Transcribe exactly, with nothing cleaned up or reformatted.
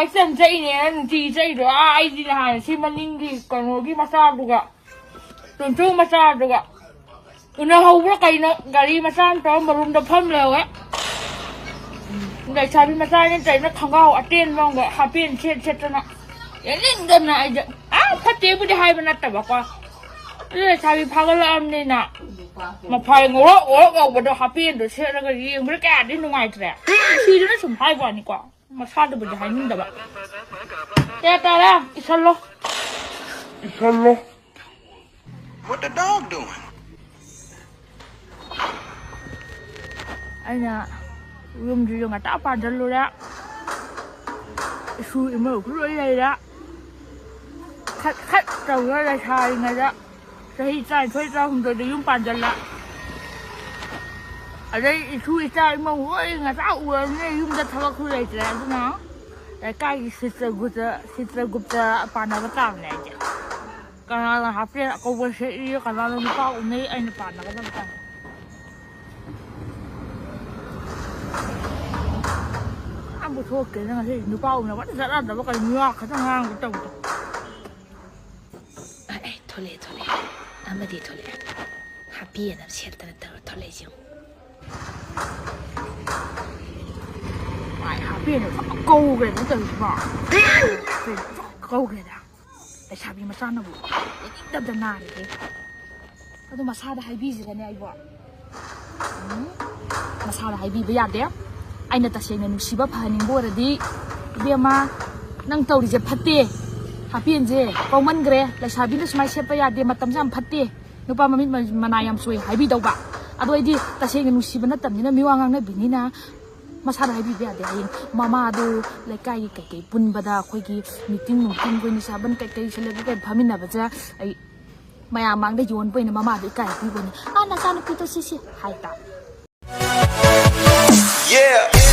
Action ꯆꯠꯏꯅꯦꯅ ꯅꯨꯡꯇꯤꯒꯤ ꯆꯠꯏꯗꯣ꯫ ꯑꯥ, ꯑꯩꯗꯤ ꯅꯍꯥꯟ ꯁꯤ ꯃꯅꯤꯡꯒꯤ ꯀꯩꯅꯣꯒꯤ ꯃꯆꯥꯗꯨꯒ, ꯇꯨꯟꯇꯨ ꯃꯆꯥꯗꯨꯒ ꯎꯅꯍꯧꯕ꯭ꯔꯥ ꯀꯩꯅꯣ? ꯒꯥꯔꯤ ꯃꯆꯥ ꯑꯃ ꯇꯧꯔ ꯃꯔꯨꯝꯗ ꯐꯝ ꯂꯩꯍꯧꯋꯦ꯫ ꯂꯩꯁꯥꯕꯤ ꯃꯆꯥꯅꯤ ꯇꯧꯔꯤꯅ ꯈꯣꯡꯒ꯭ꯔꯥꯎ ꯑꯇꯦꯟꯕ ꯑꯃꯒ ꯍꯥꯄꯦꯟ ꯁꯦꯠ ꯁꯦꯠꯇꯅ꯫ ꯌꯦꯡꯅꯤꯡꯗꯅ ꯑꯩꯁꯦ, ꯑꯥ, ꯐꯠꯇꯦꯕꯨꯗꯤ ꯍꯥꯏꯕ ꯅꯠꯇꯕꯀꯣ꯫ ꯑꯗꯨ ꯂꯩꯁꯥꯕꯤ ꯐꯥꯒꯠꯂꯛꯑꯕꯅꯤꯅ ꯃꯐꯥꯏ ꯉꯧꯔꯣꯛ ꯉꯧꯔꯣꯛ ꯉꯧꯕꯗꯣ ꯍꯥꯄꯦꯟꯗꯣ ꯁꯦꯠꯂꯒ ꯌꯦꯡꯕꯗ ꯀꯌꯥꯗꯤ ꯅꯨꯡꯉꯥꯏꯇ꯭ꯔꯦ꯫ ꯁꯤꯗꯅ ꯁꯨꯝ ꯍꯥꯏꯕ ꯋꯥꯅꯤꯀꯣ꯫ ꯃꯁꯥꯗꯕꯨꯗꯤ ꯍꯥꯏꯅꯤꯡꯗꯕ꯫ ꯀꯌꯥ ꯇꯥꯔꯦ? ꯏꯁꯜꯂꯣ꯫ ꯏꯁꯜꯂꯣ꯫ What the dog doing? ꯑꯩꯅ ꯌꯨꯝꯁꯤꯁꯨ ꯉꯟꯇꯥ ꯄꯥꯟꯁꯤꯜꯂꯨꯔꯦ꯫ ꯏꯁꯨ ꯏꯃꯧꯁꯨ ꯂꯣꯏ ꯂꯩꯔꯦ꯫ ꯈꯠ ꯈꯠ ꯇꯧꯔ ꯂꯩꯁꯥꯔꯤꯉꯩꯗ ꯆꯍꯤ ꯇꯔꯥꯅꯤꯊꯣꯏ, ꯇꯔꯥꯍꯨꯝꯗꯣꯏꯗ ꯌꯨꯝ ꯄꯥꯟꯁꯤꯜꯂꯦ꯫ ꯑꯗꯩ ꯏꯁꯨ ꯏꯆꯥ ꯏꯃꯧ ꯂꯣꯏ ꯉꯟꯇꯥ ꯎꯔꯕꯅꯤꯅ ꯌꯨꯝꯗ ꯊꯕꯛꯁꯨ ꯂꯩꯇ꯭ꯔꯦ꯫ ꯑꯗꯨꯅ ꯂꯩꯀꯥꯏꯒꯤ ꯁꯤꯇ꯭ꯔꯒꯨꯞꯇ, ꯁꯤꯇ꯭ꯔꯒꯨꯞꯇ ꯄꯥꯟꯅꯕ ꯇꯥꯕꯅꯦ ꯑꯩꯁꯦ꯫ ꯀꯅꯥꯅ ꯍꯥꯞꯄꯦꯟ ꯑꯀꯧꯕ ꯁꯦꯠꯂꯤ, ꯀꯅꯥꯅ ꯅꯨꯄꯥ ꯎꯅꯩ, ꯑꯩꯅ ꯄꯥꯟꯅꯒꯗꯕ ꯇꯥꯕꯅꯦ꯫ ꯑꯝꯕꯨ ꯊꯣꯛꯇꯦꯅ ꯉꯁꯤ ꯅꯨꯄꯥ ꯎꯅꯕ ꯑꯝꯇ ꯆꯠꯅꯗꯕ ꯀꯩꯅꯣ, ꯃꯤꯋꯥ ꯈꯛꯇ ꯉꯥꯡꯕ ꯇꯧꯕꯗꯣ꯫ ꯑꯦ, ꯑꯦ, ꯊꯣꯛꯂꯛꯑꯦ, ꯊꯣꯛꯂꯛꯑꯦ꯫ ꯑꯃꯗꯤ ꯊꯣꯛꯂꯛꯑꯦ꯫ ꯍꯥꯞꯄꯦꯟ ꯑꯃ ꯁꯦꯠꯇꯅ ꯇꯧꯔ ꯊꯣꯛꯂꯛꯏꯁꯦ ꯌꯦꯡꯉꯨ꯫ ꯃꯥꯏ ꯍꯥꯞꯄꯦꯟꯗꯣ ꯐꯖꯅ ꯀꯧꯈ꯭ꯔꯦ ꯇꯧꯔꯤꯁꯤꯕꯣ꯫ ꯀꯧꯈ꯭ꯔꯦꯗ꯫ ꯂꯩꯁꯥꯕꯤ ꯃꯆꯥꯅꯕꯨ ꯌꯦꯡꯅꯤꯡꯗꯕꯗ ꯅꯥꯔꯦꯍꯦ꯫ ꯑꯗꯣ ꯃꯁꯥꯗ ꯍꯥꯏꯕꯤꯁꯤꯔꯅꯦ ꯑꯩꯕꯣ? ꯎꯝ? ꯃꯁꯥꯗ ꯍꯥꯏꯕꯤꯕ ꯌꯥꯗꯦ꯫ ꯑꯩꯅ ꯇꯁꯦꯡꯅ ꯅꯨꯡꯁꯤꯕ ꯐꯍꯟꯅꯤꯡꯕ ꯑꯣꯏꯔꯗꯤ, "ꯏꯕꯦꯝꯃ, ꯅꯪ ꯇꯧꯔꯤꯁꯦ ꯐꯠꯇꯦ꯫ ꯍꯥꯄꯦꯟꯁꯦ ꯄꯧꯃꯟꯈ꯭ꯔꯦ꯫ ꯂꯩꯁꯥꯕꯤꯅ ꯁꯨꯃꯥꯏꯅ ꯁꯦꯠꯄ ꯌꯥꯗꯦ꯫ ꯃꯇꯝꯁꯦ ꯌꯥꯝ ꯐꯠꯇꯦ꯫ ꯅꯨꯄꯥ ꯃꯃꯤꯠ ꯃ-, ꯃꯅꯥ ꯌꯥꯝ ꯁꯣꯏ" ꯍꯥꯏꯕꯤꯗꯧꯕ꯫ ꯑꯗꯣ ꯑꯩꯗꯤ ꯇꯁꯦꯡꯅ ꯅꯨꯡꯁꯤꯕ ꯅꯠꯇꯕꯅꯤꯅ ꯃꯤꯋꯥ ꯉꯥꯡꯅꯕꯤꯅꯤꯅ ꯃꯁꯥꯗ ꯍꯥꯏꯕꯤꯕ ꯌꯥꯗꯦ꯫ ꯍꯌꯦꯡ ꯃꯃꯥꯗꯨ ꯂꯩꯀꯥꯏꯒꯤ ꯀꯩꯀꯩ ꯄꯨꯟꯕꯗ, ꯑꯩꯈꯣꯏꯒꯤ ꯃꯤꯇꯤꯡ ꯅꯨꯡꯇꯤꯡ, ꯑꯩꯈꯣꯏ ꯅꯤꯁꯥꯕꯟ ꯀꯩꯀꯩ ꯁꯦꯂꯦꯕ꯭ꯔꯦꯠ ꯐꯝꯃꯤꯟꯅꯕꯗ ꯑꯩ ꯃꯌꯥꯝ ꯃꯥꯡꯗ ꯌꯣꯟꯕ ꯑꯣꯏꯅ ꯃꯃꯥꯗꯣ ꯏꯀꯥꯏ ꯄꯤꯕꯅꯤ꯫ "ꯑꯥ, ꯅꯆꯥꯅꯨꯄꯤꯗꯣ ꯁꯤꯁꯤ" ꯍꯥꯏ ꯇꯥꯔꯦ꯫ Yeah.